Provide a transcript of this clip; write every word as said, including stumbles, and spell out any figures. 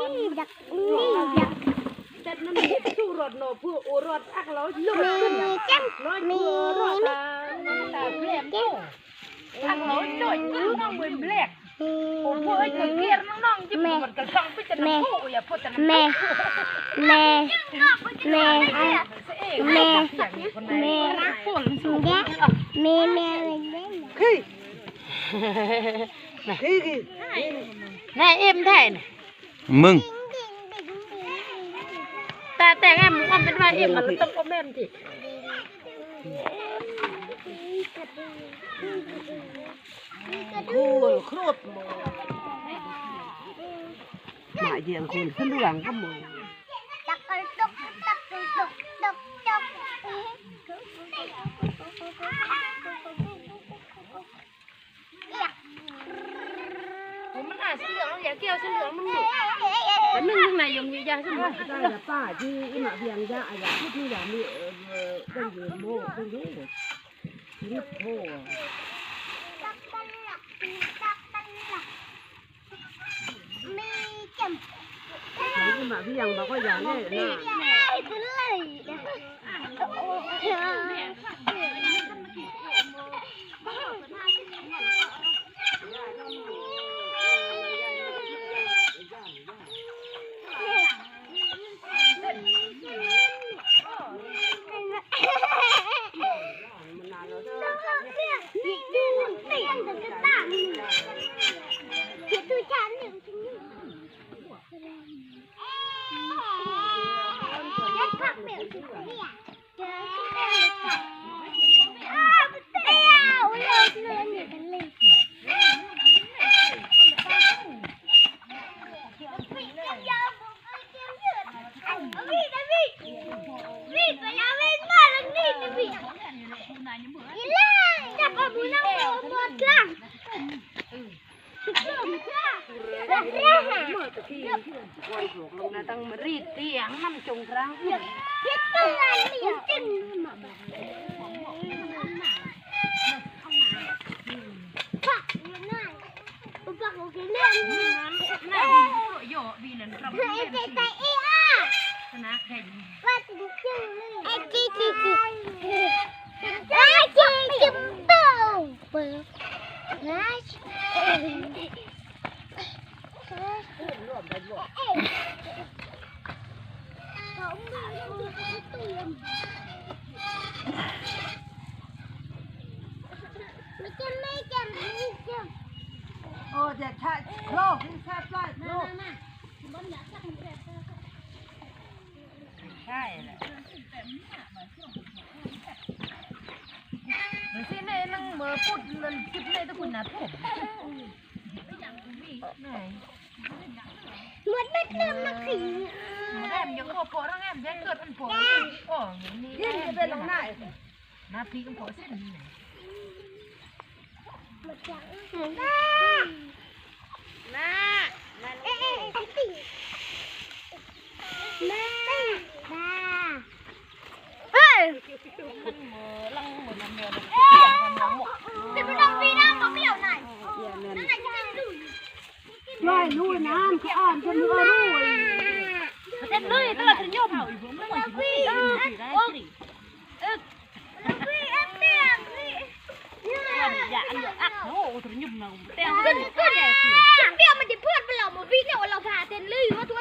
Injak, injak. Tet nun surot no bu urot ak lo lo. Mi cem, mi, mi. Ang lo lo nong wem lek. Opo ai kagir nong nong jip me. Nomor geldang pi tenang me. Opo ya po tenang. Me. Me. Me. Me. Me. Hei. Nah, nah, im dai nah. Meng. Ta teng em, om ben wa im, ma lo tong om em ji. Khul, khrut mo. Ma ji ang khul, khul luang ka mo. Ủa, mày ăn xin lượm không? Dạ kêu xin lượm không được. Ủa, nưng nưng này dùng gì ra xin lượm. Ủa, ta là ta chứ, cái mẹ vàng dạ, dạ, chút nữa dạ, mi, ờ, ờ, bên dưới mô, bên dưới. Rít thô à. Cái mẹ vàng bà có dạ này, nè. Natang meriti yang nam congkrang. Sini nang meput nang cip nang itu punya tuh. Nai. Mut mut mut mut. Mut em, yang kopo orang em, yang ker em po. Oh, ini. Ini dia belong nai. Napi em po sini. Nah. Nah. Eh, eh, eh, nah. Nah. Hei! Lai, lui, nan, ka an, ka lui. Lui, ta la senyum. Iya, anu, ah, no, ternyum na. Pia ma di buat bela mo bini wala baten lui, watu